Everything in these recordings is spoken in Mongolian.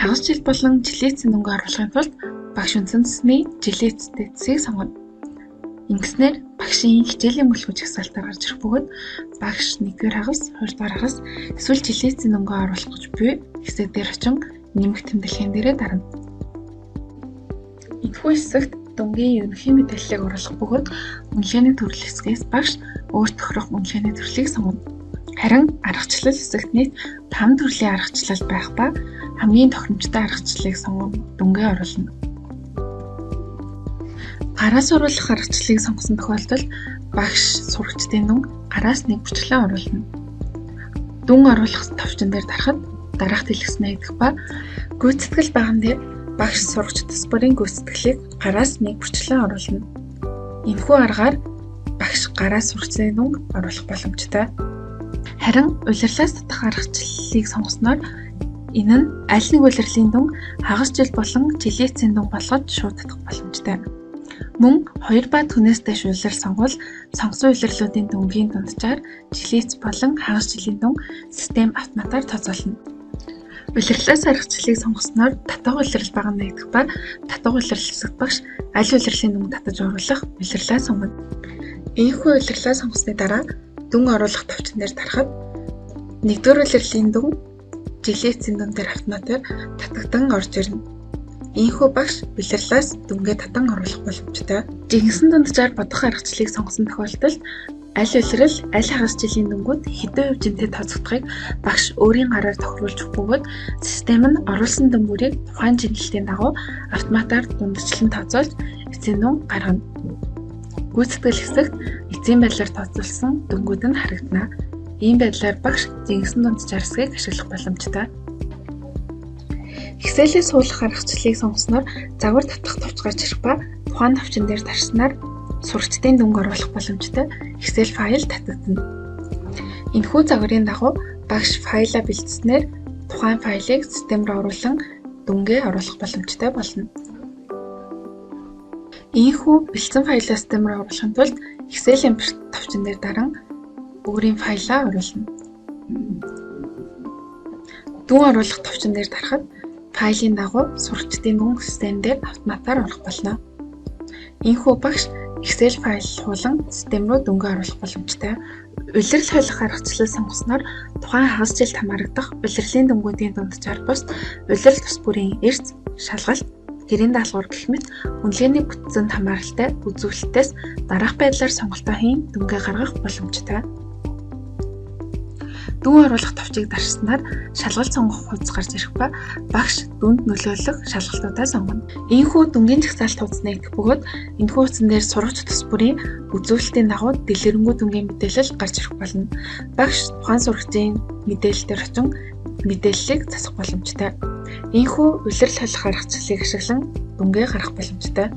Хагас жил болон жилийн эцсийн дүнгээ оруулахын тулд багш үндсэн цэсний жилийн эцэстээ цэсийг сонгоно. Ингэснээр багшийн хичээлийн бүлгүү жагсаалтаар гарч ирэх бөгөөд багш 1-р хагас, 2-р хагас эсвэл жилийн эцсийн дүнгээ оруулах гэж буй хэсэг дээр очин нэмэх тэмдэглэгийн дээрээ дарна. Энэхүү хэсэгт дүнгийн ерөнхий мэдээллийг оруулах бөгөөд үнэлгээний төрөл хэсгээс багш өөр тохирох үнэлгээний төрлийг сонгоно. Харин аргачлал хэсэгт нийт 5 төрлийн аргачлал байх ба хамгийн тохиромжтой аргачлалыг сонгон дүнгээ оруулна. Гараас оруулах аргачлалыг сонгосон тохиолдолд багш сурагчдын дүн гараас нэг бүрчлэн оруулна. Дүн оруулах товчон дээр дарахад дараах дэлгэц нээгдэх ба гүйцэтгэл баган дээр багш сурагч тус бүрийн гүйцэтгэлийг гараас нэг бүрчлэн оруулна. Энэхүү аргаар багш гараас сурагчдын дүнг оруулах боломжтой. Харин улирлаас татах аргачлалыг сонгосноор энэ нь аль нэг улирлын дүн хагас жил болон жилийн эцсийн дүн болгож шууд татах боломжтой. Мөн 2 ба түүнээс дээш улирал сонгвол сонгосон улирлуудын дүнгийн дунджаар жилийн эц болон хагас жилийн дүн систем автоматар тооцоолно. Улирлаас аргачлалыг сонгосноор татах улирал бага нэгдэх ба татах улирал хэсэгт багш аль улирлын дүн татаж оруулах улирлаа сонгоно. Ийхүү улирлаа сонгосны дараа дүн оруулах товчон дээр дарахад 1-р улирлын дүн жилийн эцсийн дүн дээр автоматар татагдан орж ирнэ. Ийхүү багш улирлаас дүнгээ татан оруулах боломжтой. Жинхэнэ дунджаар бодох аргачлалыг сонгосон тохиолдолд аль улирал, аль хагас жилийн дүнгууд хэдэн хувь жинтэй тооцогдохыг багш өөрийн гараар тохируулж өгөх бөгөөд систем нь оруулсан дүн бүрийг тухайн жинлэлтийн дагуу автоматар дундчлан тооцоолж эцсийн дүн гаргана. Гүйцэтгэл хэсэгт эцсийн байдлаар тооцоолсон дүнгууд нь харагдана. Ийм байдлаар багш жинхэнэ дунджаар хэсгийг ашиглах боломжтой. Excel-ийг суулгах аргачлалыг сонгосноор загвар татах товч гарч ирэх ба тухайн товчон дээр дарснаар сурагчдын дүнг оруулах боломжтой Excel файл татагдана. Энэхүү загварын дагуу багш файлаа бэлдсэнээр тухайн файлыг систем рүү оруулан дүнгээ оруулах боломжтой болно. Ийхүү бэлдсэн файлаа систем рүү оруулахын тулд Excel импорт товчон дээр даран өөрийн файлаа оруулна. Дүн оруулах товчон дээр дарахад файлын дагуу сурагчдын дүн систем дээр автоматар орох болно. Ийхүү багш Excel файл хуулан систем рүү дүнгээ оруулах боломжтой. Улирал холих аргачлал сонгосноор тухайн хагас жилд хамаарагдах улирлын дүнгуудын дунджаар бус улирал тус бүрийн эрц, шалгалт, гэрийн даалгавар гэх мэт үнэлгээний бүтцэнд хамааралтай үзүүлэлтээс дараах байдлаар сонголтоо хийн дүнгээ гаргах боломжтой. Дүн оруулах товчийг дарснаар шалгалт сонгох хуудас гарч ирэх ба багш дүнд нөлөөлөх шалгалтуудаа сонгоно. Ийхүү дүнгийн жагсаалт хуудас нээгдэх бөгөөд энэхүү хуудсан дээр сурагч тус бүрийн үзүүлэлтийн дагуу дэлгэрэнгүй дүнгийн мэдээлэл гарч ирэх болно. Багш тухайн сурагчийн мэдээлэл дээр очин мэдээллийг засах боломжтой. Ийхүү улирал холих аргачлалыг ашиглан дүнгээ гаргах боломжтой.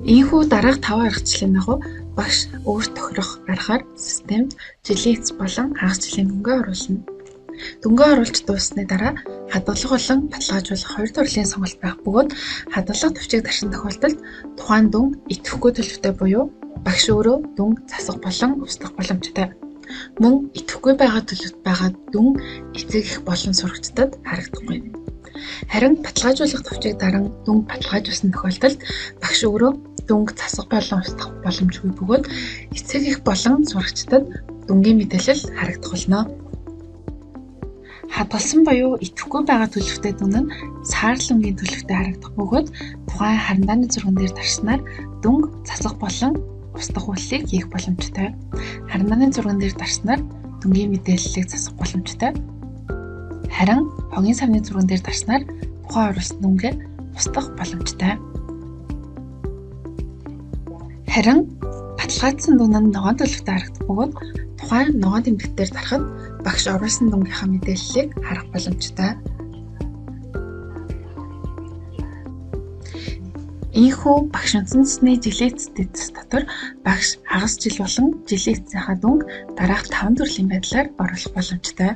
Ийхүү дараах 5 аргачлалын дагуу багш өөр тохирох аргаар системд жилийн эц болон хагас жилийн дүнгээ оруулна. Дүнгээ оруулж дууссаны дараа хадгалах болон баталгаажуулах хоёр төрлийн сонголт байх бөгөөд хадгалах товчийг дарсан тохиолдолд тухайн дүн идэвхгүй төлөвтэй буюу багш өөрөө дүн засах болон устгах боломжтой. Мөн идэвхгүй байгаа төлөвт байгаа дүн эцэг эх болон сурагчдад харагдахгүй. Харин баталгаажуулах товчийг даран дүн баталгаажуулсан тохиолдолд багш өөрөө дүнг засах болон устгах боломжгүй бөгөөд эцэг эх болон сурагчдад дүнгийн мэдээлэл харагдах болно. Хадгалсан буюу идэвхгүй байгаа төлөвтэй дүн нь саарл өнгийн төлөвтэй харагдах бөгөөд тухайн харандааны зурган дээр дарснаар дүнг засах болон устгах үйлдэлийг хийх боломжтой. Харандааны зурган дээр дарснаар дүнгийн мэдээллийг засах боломжтой. Харин хогийн савны зурган дээр дарснаар тухайн оруулсан дүнгээ устгах боломжтой. Харин баталгаажсан дүн нь ногоон төлөвтэй харагдах бөгөөд тухайн ногоон тэмдэгт дээр дарахад багш оруулсан дүнгийнхаа мэдээллийг харах боломжтой. Ийхүү багш үндсэн цэсний жилийн эцэстээ цэс дотор багш хагас жил болон жилийн эцсийнхаа дүнг дараах 5 төрлийн байдлаар оруулах боломжтой.